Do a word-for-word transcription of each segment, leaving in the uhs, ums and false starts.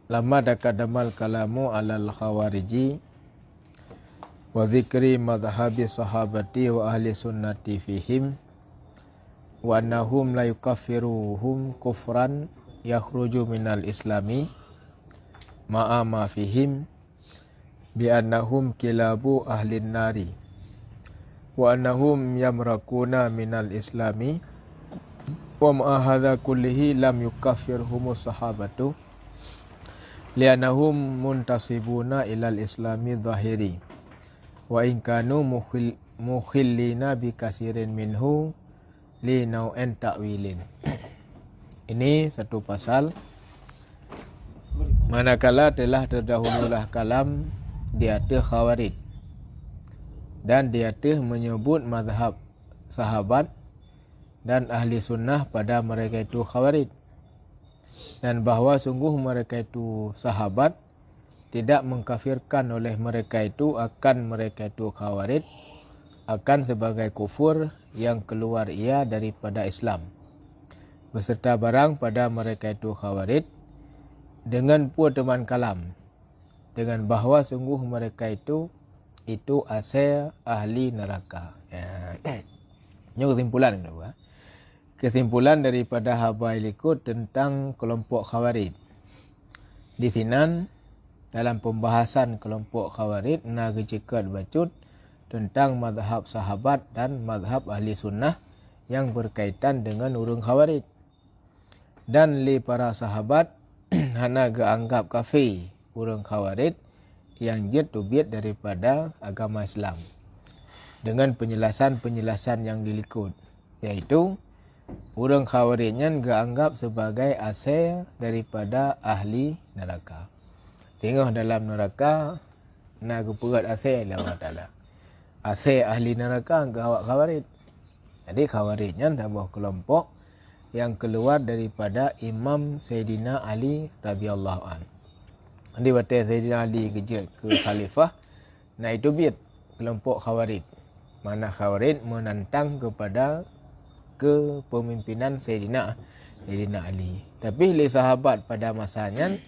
Lamma taqaddamal kalamu alal khawariji wa dzikri madhhabi sahabati wa ahli sunnati fihim wa annahum la yukaffiruhum kufran yakhruju minal islami ma'a ma fihim bi annahum kilabu ahlin nari wa annahum yamraquna minal islami wa ma'a hadza kullihi lam yukaffirhumus sahabatu li'annahum muntasibuna ilal islami zahiri wa in kanu mukhil-, mukhillina bi kasirin minhu li nau'in ta'wilin. Ini satu pasal manakala telah terdahululah kalam di ateueh khawarij dan di ateueh menyebut mazhab sahabat dan ahli sunnah pada mereka itu khawarij dan bahwa sungguh mereka itu sahabat tidak mengkafirkan oleh mereka itu akan mereka itu khawarij akan sebagai kufur yang keluar ia daripada Islam beserta barang pada mereka itu khawarij dengan pue teman kalam dengan bahwa sungguh mereka itu itu asai ahli neraka. Ya. Nyoe kesimpulan keunoe. Kesimpulan daripada haba likot tentang kelompok khawarij. Di sinan dalam pembahasan kelompok khawarij na geuceukat bacut tentang mazhab sahabat dan mazhab ahli sunnah yang berkaitan dengan ureuëng khawarij. Dan lé para sahabat hana geuanggap kafé ureuëng khawarij nyang jeuet teubiet daripada agama Islam dengan penjelasan-penjelasan nyang di likot, yaitu ureuëng khawarij nyan geuanggap sebagai asai daripada ahli neraka. Teungoh dalam neraka na geupeugét asai lé Allah Taala. Asai ahli neraka keu awak khawarij. Jadi khawarij nyan saboh kelompok yang keluar daripada Imam Saidina Ali radhiyallahu an. Jadi watée Saidina Ali geujeuet keu khalifah, na itu biet kelompok khawarij. Mana khawarij menantang kepada kepemimpinan Saidina Saidina Ali. Tapi lé sahabat pada masa nyan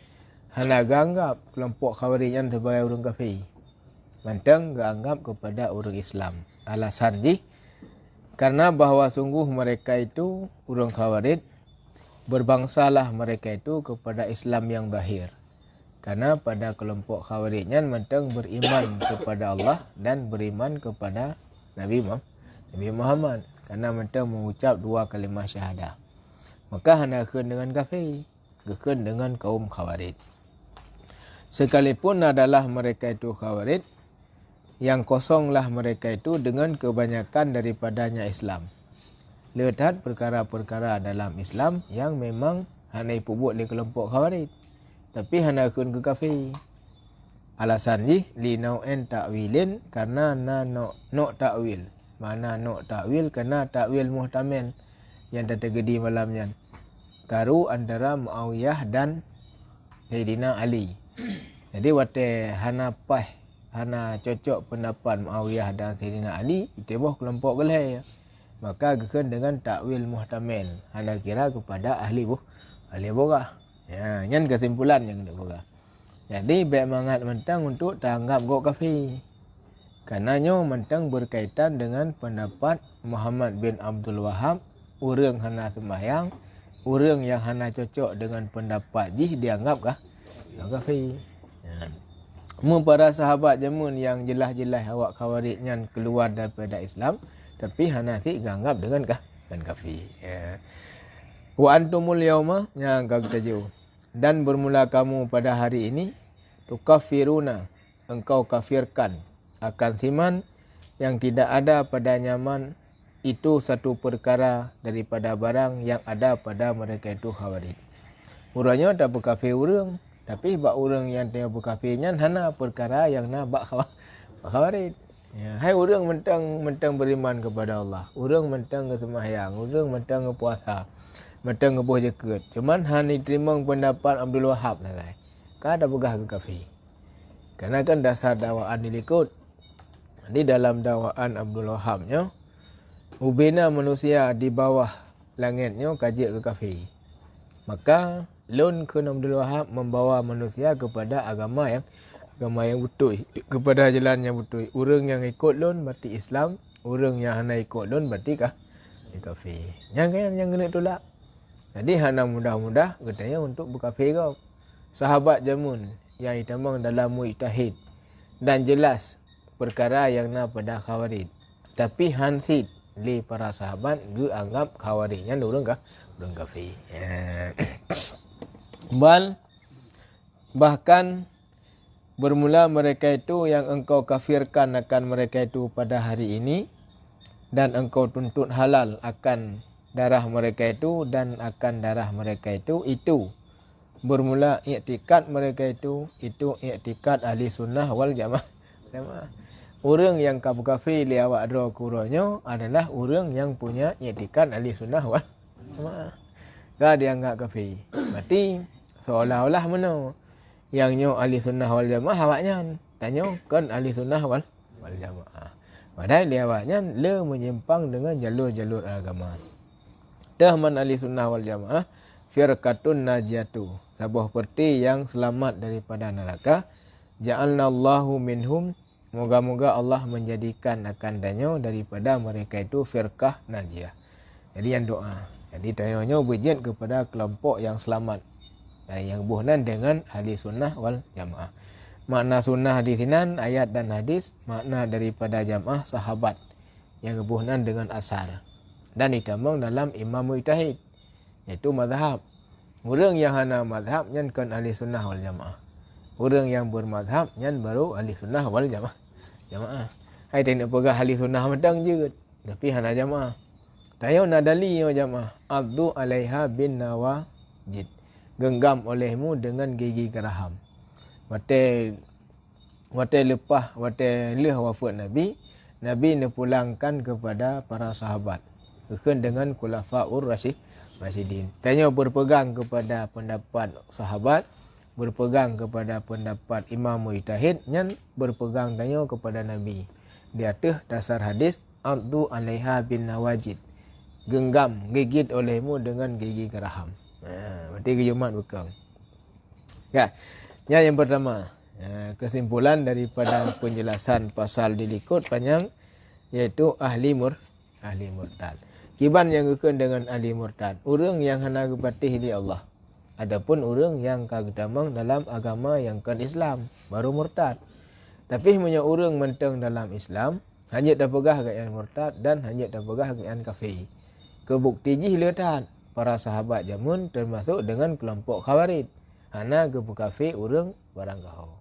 hana geuanggap kelompok khawarij nyan sebagai ureuëng kafé. Mantong geuanggap kepada ureuëng Islam. Alasan jih karena bahwa sungguh mereka itu ureuëng khawarij berbangsalah mereka itu kepada Islam yang zahir. Karena pada kelompok khawarij nyan mantong beriman kepada Allah dan beriman kepada Nabi Muhammad. Nabi Muhammad karena mantong mengucap dua kalimah syahadah. Maka hana kheun dengan kafé, geukheun dengan kaum khawarij. Sekalipun adalah mereka itu khawarij, yang kosonglah mereka itu dengan kebanyakan daripadanya Islam. Le that perkara-perkara dalam Islam yang memang hana ipubuet lé kelompok khawarij, tapi hana kheun keu kafé. Alasan jih li nau'in ta'wilin karena na nok ta'wil. Mana nok ta'wil karena ta'wil muhtamal yang terjadi malam nyan. Karu antara Muawiyah dan Saidina Ali. Jadi watée hana paih, hana cocok pendapat Muawiyah dan Saidina Ali, itu boh kelompok geulhée. Maka geukheun dengan takwil muhtamal, hana kira kepada ahli boh, ahli boh. Ya, nyan kesimpulan nyang geupeugah. Jadi bék mangat mantong untuk taanggap gob kafé. Karena nyoe mantong berkaitan dengan pendapat Muhammad bin Abdul Wahab, ureuëng hana sembahyang, ureuëng nyang hana cocok dengan pendapat jih dianggap kah? Dianggap kafé. Ya. Mu para sahabat jameun nyang jeulaih-jeulaih awak khawarij nyan keluar daripada Islam, tapi hana sit geuanggap dengan kah? Dengan kafé. Ya. Wa antumul yauma, nyang ka geutanyoe. Dan bermula kamu pada hari ini, tukaffiruna, engkau kafirkan, akan siman yang tidak ada pada nyaman itu satu perkara daripada barang yang ada pada mereka itu khawarij. Uroe nyoe tapeukafé ureuëng, tapi bak ureuëng nyang teungoh peukafé nyan hana perkara nyang na bak khawa-, bak khawarij. Ya, hai ureuëng mantong, mantong beriman kepada Allah, ureuëng mantong geuseumbahyang, ureuëng mantong geupuasa, mantong geuboh jakeuet. Cuman hana teurimong pendapat Abdul Wahab sagai. Ka tapeugah keu kafé. Karena kan dasar dakwaan di likot. Jadi dalam dakwaan Abdul Wahab nyoe, ubena manusia di bawah langét nyoe ka jeuet keu kafé. Maka Lôn kheun Abdul Wahab membawa manusia kepada agama yang, agama yang beutôi, kepada jalan yang beutôi. Ureuëng nyang ikot lôn berarti Islam, ureuëng nyang hana ikot lôn berarti kah, kafé. Nyang kayang nyang keuneuk tulak. Jadi hana mudah-mudah geutanyoe untuk beukafé gob. Sahabat jameun nyang itamong dalam mujtahid dan jelas peukara nyang na pada Khawarij. Tapi han cit lé para sahabat geuanggap Khawarij nyan ureuëng ka, ureuëng kafé. Bal, bahkan bermula mereka itu yang engkau kafirkan akan mereka itu pada hari ini, dan engkau tuntut halal akan darah mereka itu dan akan darah mereka itu, itu bermula iktikad mereka itu, itu iktikad ahli sunnah wal jamaah. Jamaah. Ureuëng nyang ka beukafé lé awak droe keu uroe nyoe adalah ureuëng nyang punya iktikad ahli sunnah wal jamaah. Ka dianggap kafé. Berarti seolah-olah meunoe. Nyang nyoe ahli sunnah wal jamaah awaknyan. Tanyoe kon ahli sunnah wal, wal jamaah. Padahai lé awaknyan le menyimpang dengan jalur-jalur agama. Teuh man ahli sunnah wal jamaah, firqatun najiyatu, saboh peureute nyang seulamat daripada neuraka. Ja'alnallahu minhum, moga-moga Allah menjadikan akan tanyoe daripada mereka itu firqah najiyah. Jadi nyang doa. Jadi tanyoe nyoe beujeuet kepada kelompok nyang seulamat. Dan nyang geuboh nan dengan ahli sunnah wal jamaah. Makna sunnah di sinan ayat dan hadis, makna daripada jamaah sahabat. Nyang geuboh nan dengan asar. Dan itamong dalam imam mujtahid, yaitu mazhab. Ureuëng nyang hana mazhab nyan kon ahli sunnah wal jamaah. Ureuëng nyang bermazhab nyan baru ahli sunnah wal jamaah. Jamaah. Hai tanyoe peugah ahli sunnah mantong jeuet, tapi hana jamaah. Tanyoe na dali nyoe jamaah. Addu alaiha bin nawajid. Genggam olehmu dengan gigi geraham. Watée Watée leupah, watée lheueh wafeuet Nabi, Nabi neupulangkan kepada para sahabat. Geukheun dengan khulafaur rasyid-, rasyidin. Tanyoe berpegang kepada pendapat sahabat, berpegang kepada pendapat imam mujtahid, nyan berpegang tanyoe kepada Nabi. Di ateueh dasar hadis, "Addu alaiha bin nawajid." Genggam, gigit olehmu dengan gigi geraham. Ha, berarti geujumat beukong. Ya, nyan nyang pertama. Ya, kesimpulan daripada penjelasan pasal di likot panyang, yaitu ahli mur-, ahli murtad. Kiban nyang geukheun dengan ahli murtad? Ureuëng nyang hana geupatéh lé Allah. Adapun ureuëng nyang ka geutamong dalam agama nyang kon Islam, baru murtad. Tapi meunyoe ureuëng mantong dalam Islam, hana jeuet tapeugah gobnyan murtad dan hana jeuet tapeugah gobnyan kafé. Keu bukti jih le that, para sahabat jameun teumasok dengan keulompok Khawarij. Hana geupeukafé ureuëng barangkaho.